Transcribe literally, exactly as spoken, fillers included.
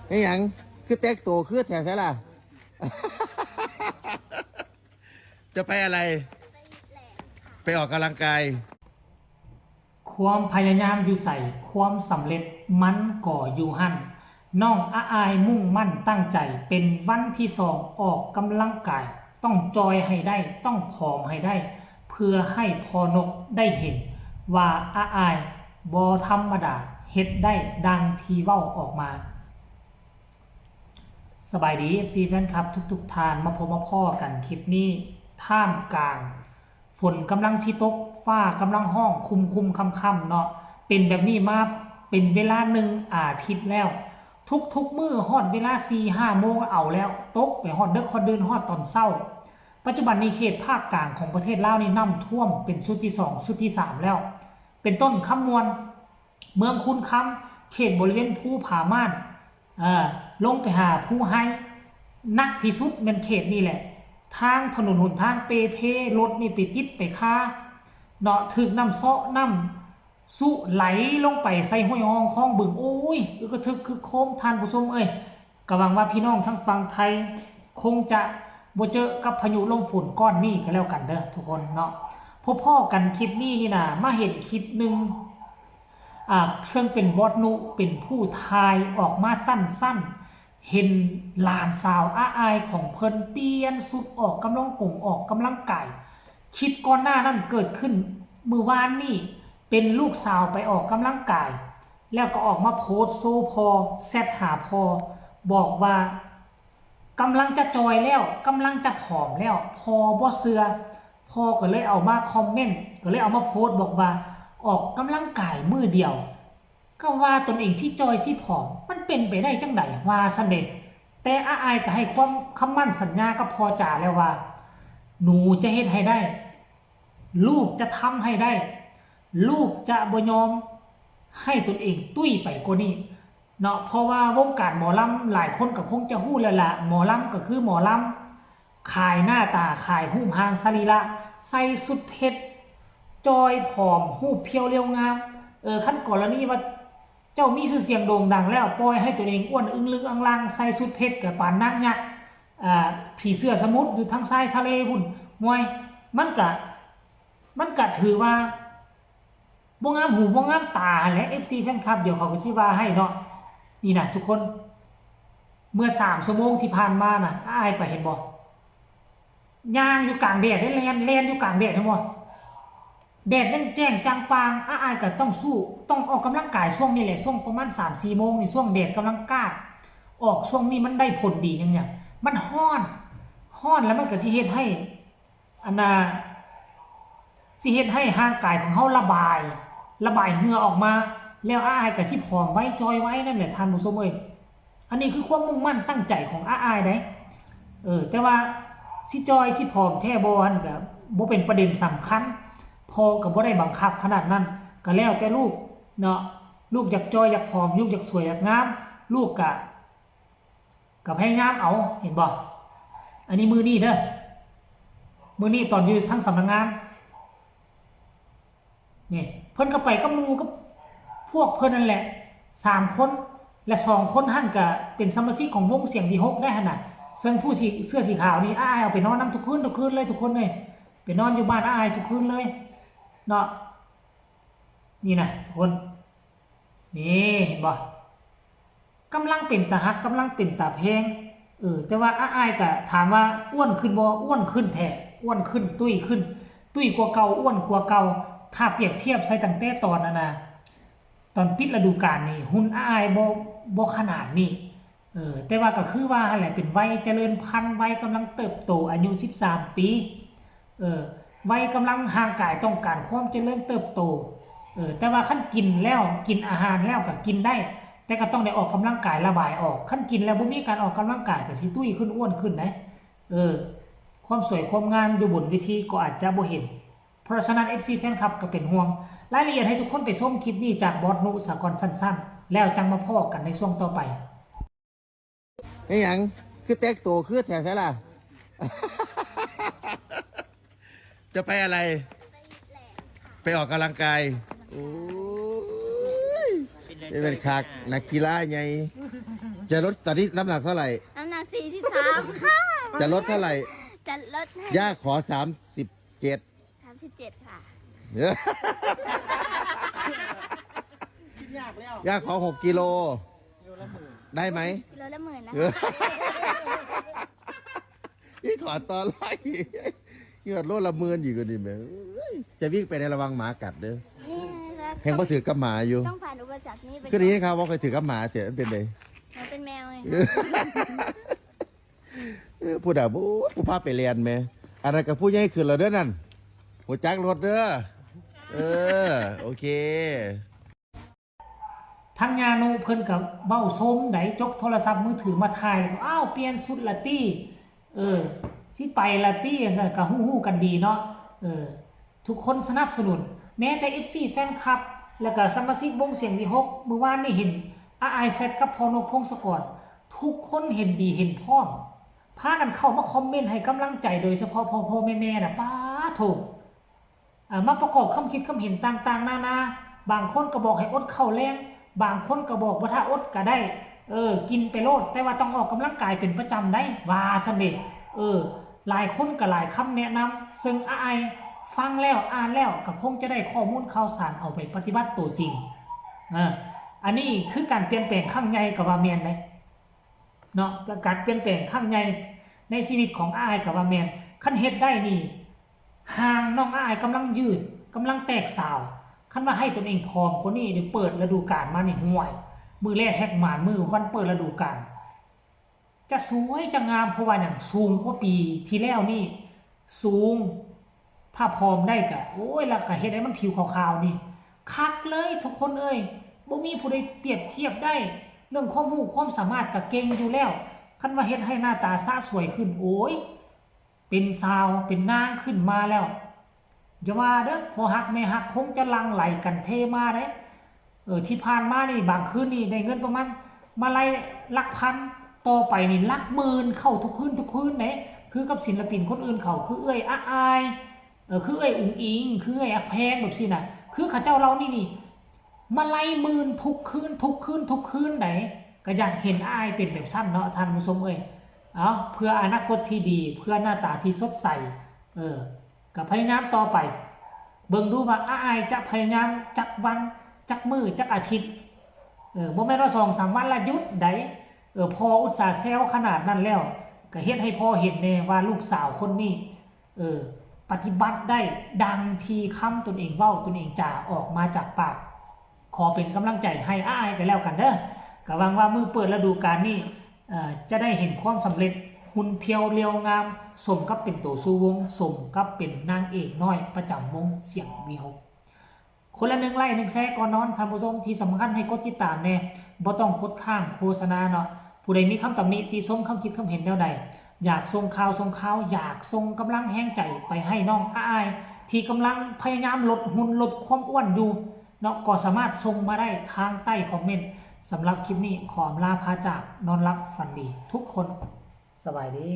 ไอ้หยัง คือแต่งตัวคือแถวแท้ล่ะ จะไปอะไร ไปออกกำลังกาย ความพยายามอยู่ใส ความสำเร็จมันก็อยู่หั่น น้องอาอายมุ่งมั่นตั้งใจ เป็นวันที่สองออกกำลังกาย ต้องจอยให้ได้ ต้องผอมให้ได้ เพื่อให้พ่อนกได้เห็น ว่าอาอายบ่ธรรมดา เฮ็ดได้ดังที่เว้าออกมา สบายดี เอฟซี แฟนคลับทุกๆท่าน มาพบมาพ้อกันคลิปนี้ ท่ามกลาง ฝนกำลังสิตก ฟ้ากำลังฮ้อง คุมคุมค่ำๆเนาะ เป็นแบบนี้มาเป็นเวลาหนึ่งอาทิตย์แล้ว ทุกๆมื้อฮอดเวลาสี่ห้าโมงเอาแล้ว ตกไปฮอดเดิกฮอดดื่นฮอดตอนเช้า ปัจจุบันนี้เขตภาคกลางของประเทศลาวนี่น้ำท่วมเป็นชุดที่สอง ชุดที่สามแล้ว เป็นต้นคำม่วน เมืองคูนคำ เขตบริเวณภูผาม่าน เอ่อ ลงไปหาภูไฮ หนักที่สุดแม่นเขตนี่แหละ ทางถนนหนทางเปเพ รถนี่ไปติดไปคา เนาะ ถืกน้ำเซาะน้ำซุไหลลงไปใส่ห้วยฮองคลองบึง โอ้ย อึกกระทึกคึกโครม ท่านผู้ชมเอ้ย ก็หวังว่าพี่น้องทางฝั่งไทย คงจะบ่เจอกับพายุลมฝนก้อนนี้ก็แล้วกันเด้อทุกคนเนาะ พบพ้อกันคลิปนี้นี่นะ มาเห็นคลิปหนึ่ง อ่า ซึ่งเป็นบอสนุเป็นผู้ถ่ายออกมาสั้นๆ เห็นหลานสาวอาอายของเพิ่นเปลี่ยนชุดออกกำลังกงออกกำลังกาย คลิปก่อนหน้านั้นเกิดขึ้นมื้อวานนี่ เป็นลูกสาวไปออกกำลังกาย แล้วก็ออกมาโพสต์โซพ่อ แชทหาพ่อ บอกว่ากำลังจะจอยแล้ว กำลังจะผอมแล้ว พ่อบ่เชื่อ พ่อก็เลยเอามาคอมเมนต์ ก็เลยเอามาโพสต์บอกว่าออกกำลังกายมื้อเดียว ก็ว่าตนเองสิจอยสิผอม มันเป็นไปได้จังใด ว่าซั่นเด้ แต่อาอายก็ให้ความคำมั่นสัญญากับพ่อจ๋าแล้วว่า หนูจะเฮ็ดให้ได้ ลูกจะทำให้ได้ ลูกจะบ่ยอมให้ตนเองตุ้ยไปกว่านี้เนาะ เพราะว่าวงการหมอลำหลายคนก็คงจะฮู้แล้วล่ะ หมอลำก็คือหมอลำ ขายหน้าตา ขายรูปร่างสรีระ ใส่ชุดเพชร จอยผอม รูปเพียวเรียวงาม เออ คันกรณีว่าเจ้ามีชื่อเสียงโด่งดังแล้ว ปล่อยให้ตัวเองอ้วนอึ้งลึงอังลัง ใส่ชุดเพชรก็ปานนางยักษ์ อ่า ผีเสื้อสมุทรอยู่ทางชายทะเลพุ้น ห่วย มันก็ มันก็ถือว่า บ่งามหูบ่งามตาหั่นแหละ เอฟซี แฟนคลับ เดี๋ยวเขาก็สิว่าให้เนาะ นี่นะทุกคน เมื่อสามชั่วโมงที่ผ่านมานะ อ้ายไปเห็นบ่ ย่างอยู่กลางแดดเด้ แล่น แล่นอยู่กลางแดด เห็นบ่ แดดยังแจ้งจ่างป่าง อ้ายก็ต้องสู้ ต้องออกกำลังกายช่วงนี้แหละ ช่วงประมาณสามสี่โมงนี่ ช่วงแดดกำลังกล้า ออกช่วงนี้มันได้ผลดีหยังหยัง มันร้อน ร้อนแล้วมันก็สิเฮ็ดให้ อันน่ะ สิเฮ็ดให้ร่างกายของเฮาระบาย ระบายเหงื่อออกมา แล้วอ้ายก็สิผอมไว จ่อยไวนั่นแหละท่านผู้ชมเอ้ย อันนี้คือความมุ่งมั่นตั้งใจของอ้ายเด้ เออ แต่ว่าสิจ่อยสิผอมแท้บ่ หั่นก็บ่เป็นประเด็นสำคัญ พ่อก็บ่ได้บังคับขนาดนั้น ก็แล้วแต่ลูกเนาะ ลูกอยากจ่อยอยากผอม ลูกอยากสวยอยากงาม ลูกก็ ก็พยายามเอา เห็นบ่ อันนี้มื้อนี้เด้อ มื้อนี้ตอนอยู่ทางสำนักงาน นี่ เพิ่นก็ไปกับหมู่กับพวกเพิ่นนั่นแหละ สามคน และสองคนหั่นก็เป็นสมาชิกของวงเสียงวีหกได้หั่นน่ะ ซึ่งผู้สี เสื้อสีขาวนี่ อ้ายเอาไปนอนนำทุกคืน ทุกคืนเลย ทุกคนเลย ไปนอนอยู่บ้านอ้ายทุกคืนเลย เนาะ นี่นะทุกคน นี่ เห็นบ่ กำลังเป็นตาฮัก กำลังเป็นตาแพง เออ แต่ว่าอ้ายก็ถามว่าอ้วนขึ้นบ่ อ้วนขึ้นแท้ อ้วนขึ้น ตุ้ยขึ้น ตุ้ยกว่าเก่า อ้วนกว่าเก่า ถ้าเปรียบเทียบใส่ตั้งแต่ตอนนั้นนะ ตอนปิดฤดูกาลนี่ หุ่นอ้ายบ่ บ่ขนาดนี้ เออ แต่ว่าก็คือว่าหั่นแหละ เป็นวัยเจริญพันธุ์ วัยกำลังเติบโต อายุสิบสามปี เออ วัยกำลังร่างกายต้องการความเจริญเติบโต เออ แต่ว่าคันกินแล้ว กินอาหารแล้วก็กินได้ แต่ก็ต้องได้ออกกำลังกายระบายออก คันกินแล้วบ่มีการออกกำลังกายก็สิตุ้ยขึ้น อ้วนขึ้นเด้ เออ ความสวยความงามอยู่บนเวทีก็อาจจะบ่เห็น เพราะฉะนั้น เอฟซี แฟนคลับก็เป็นห่วง รายละเอียดให้ทุกคนไปชมคลิปนี้จากบอสนุสากลสั้นๆ แล้วจั่งมาพ้อกันในช่วงต่อไป ไอ้หยัง คือแต่งตัวคือแถวแท้ล่ะ จะไปอะไร ไปออกกำลังกาย โอ้ย นี่เป็นคัก นักกีฬาใหญ่ จะลด ตอนนี้น้ำหนักเท่าไหร่ น้ำหนัก สี่สิบสาม ค่ะ จะลดเท่าไหร่ จะลดให้ ย่าขอ สามสิบเจ็ด สามสิบเจ็ด ค่ะ คิดยากแล้ว ย่าขอ หก กิโล กิโลละหมื่น ได้ไหม กิโลละหมื่นนะ เออ คะ นี่ขอต่อร้อย นี่ขอโลละหมื่นอีกกว่านี่แหมเอ้ย จะวิ่งไปในระวังหมากัดเด้อ นี่นะคะ แห่งบ่ถือกับหมาอยู่ ต้องผ่านอุปสรรคนี้ไป คือนี้นะครับว่าเคยถือกับหมาเสียมันเป็นไง หนูเป็นแมวไง เออผู้ด่าผู้ผู้พาไปเรียนแหมอันนั้นกับผู้ใหญ่ขึ้นแล้วเด้อนั่น หัวจักรรถเด้อ เออ โอเค ทั้งยานุเพิ่นก็เว้าซมได๋ จกโทรศัพท์มือถือมาถ่าย อ้าว เปลี่ยนชุดละตี้ เออ สิไปละตี้ ซั่นก็ฮู้ๆกันดีเนาะ เออ ทุกคนสนับสนุน แม้แต่ เอฟซี แฟนคลับ แล้วก็สมาชิกวงเสียงวิหก มื้อวานนี่เห็นอ้ายแซดกับพ่อนกพงศกร ทุกคนเห็นดีเห็นพร้อม พากันเข้ามาคอมเมนต์ให้กำลังใจ โดยเฉพาะพ่อๆแม่ๆน่ะ ป๊าโธ่ อ่า มาประกอบความคิดความเห็นต่างๆนานา บางคนก็บอกให้อดข้าวแลง บางคนก็บอกว่าถ้าอดก็ได้ เออ กินไปโลด แต่ว่าต้องออกกำลังกายเป็นประจำได้ ว่าซั่นเด้ เออ หลายคนก็หลายคำแนะนำ ซึ่งอ้ายฟังแล้วอ่านแล้วก็คงจะได้ข้อมูลข่าวสารเอาไปปฏิบัติตัวจริง เออ อันนี้คือการเปลี่ยนแปลงครั้งใหญ่ก็ว่าแม่นเด้ เนาะ การเปลี่ยนแปลงครั้งใหญ่ในชีวิตของอ้ายก็ว่าแม่น คันเฮ็ดได้นี่ ห่างน้องอ้ายกำลังยืด กำลังแตกสาว คันว่าให้ตนเองผอมกว่านี้ เดี๋ยวเปิดฤดูกาลมานี่ ห่วย มื้อแรกแฮกหมาน มื้อวันเปิดฤดูกาล จะสวยจะงาม เพราะว่าหยัง สูงกว่าปีที่แล้วนี่ สูง ถ้าผอมได้ก็ โอ้ย แล้วก็เฮ็ดให้มันผิวขาวๆนี่ คักเลยทุกคนเอ้ย บ่มีผู้ใดเปรียบเทียบได้ เรื่องความรู้ความสามารถก็เก่งอยู่แล้ว คันว่าเฮ็ดให้หน้าตาสะสวยขึ้น โอ้ย เป็นสาว เป็นนางขึ้นมาแล้ว อย่าว่าเด้อ พ่อฮักแม่ฮักคงจะหลั่งไหลกันเทมาเด้ เออ ที่ผ่านมานี่ บางคืนนี่ได้เงินประมาณ มาลัยหลักพัน ต่อไปนี่หลักหมื่นเข้าทุกคืนทุกคืนเด้ คือกับศิลปินคนอื่นเขา คือเอื้อยอ้าย เออ คือเอื้อยอุ๋งอิ๋ง คือเอื้อยฮักแพงแบบซี้น่ะ คือเขาเจ้าเหล่านี้นี่ มาลัยหมื่นทุกคืน ทุกคืน ทุกคืนได๋ ก็อยากเห็นอ้ายเป็นแบบซั่นเนาะ ท่านผู้ชมเอ้ย เอา เพื่ออนาคตที่ดี เพื่อหน้าตาที่สดใส เออ ก็พยายามต่อไป เบิ่งดูว่าอ้ายจะพยายามจักวัน จักมื้อ จักอาทิตย์ เออ บ่แม่นว่าสองสามวันละหยุดได๋ เออ พ่ออุตส่าห์แซวขนาดนั้นแล้ว ก็เฮ็ดให้พ่อเห็นแน่ว่าลูกสาวคนนี้ เออ ปฏิบัติได้ดังที่คำตนเองเว้า ตนเองจาออกมาจากปาก ขอเป็นกำลังใจให้อ้ายกันแล้วกันเด้อ ก็หวังว่ามื้อเปิดฤดูกาลนี้ เอ่อ จะได้เห็นความสำเร็จ หุ่นเพรียวเรียวงาม สมกับเป็นโตสู่วง สมกับเป็นนางเอกน้อยประจำวงเสียงวีหก คนละหนึ่งไลค์หนึ่งแชร์ก่อนนอน ท่านผู้ชม ที่สำคัญให้กดติดตามแน่ บ่ต้องกดข้ามโฆษณาเนาะ ผู้ใดมีคำตำหนิติชม คำคิดคำเห็นแนวใด อยากส่งข่าวส่งข่าว อยากส่งกำลังแฮงใจไปให้น้องอ้าย ที่กำลังพยายามลดหุ่นลดความอ้วนอยู่เนาะ ก็สามารถส่งมาได้ทางใต้คอมเมนต์ สำหรับคลิปนี้ขออำลาพาจาก นอนหลับฝันดีทุกคน สบายดี